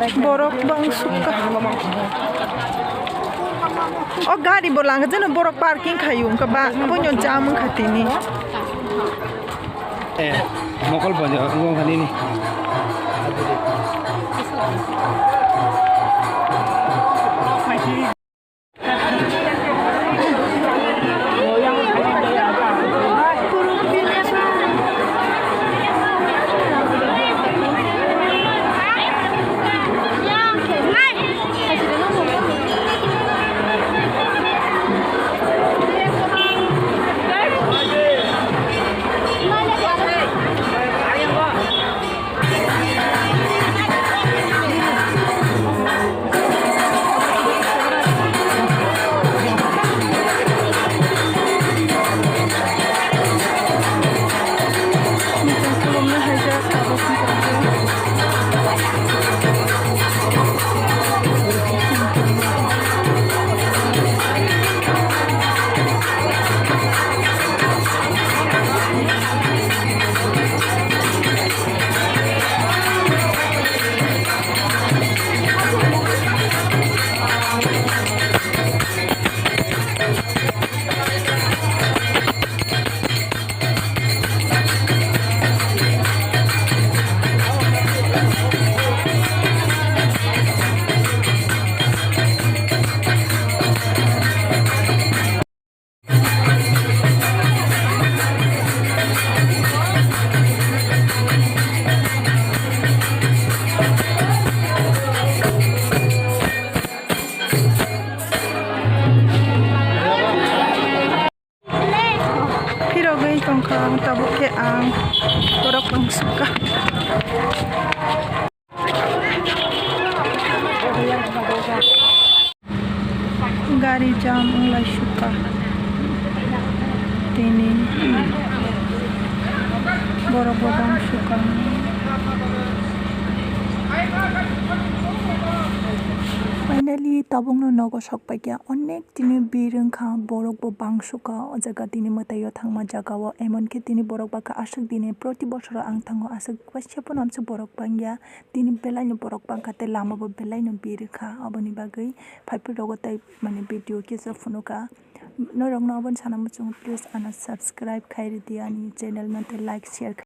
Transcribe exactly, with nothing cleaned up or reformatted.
Borok bang sukha. O gari bo langkha jeno borok parking khaio wngkha ba abono jam wngkha tini. Eh, mokol bo wngkha nini. Phirogwi tongkha ang, tabuk khe ang borok bang sukha. Gari jam wnglai sukha tini, borok bo bang sukha. Finally tabukno nogo sok paikha, onek tini bir wngkha, borok bo bang sukha o jaga tini mwtaio thangma jaga o, emon khe tini borok bakha aswk tini proti bosoro ang thango aswk. Waisa phano amswk borok bangya, tini belaino borok bangkha tei lama bo belaino birikha, aboni bagwi phaiphuru rogo tei mane video kisa phunukha. Norokno aboni sana muchungo please ano subscribe khai rwdi ani channel no tei like share khai.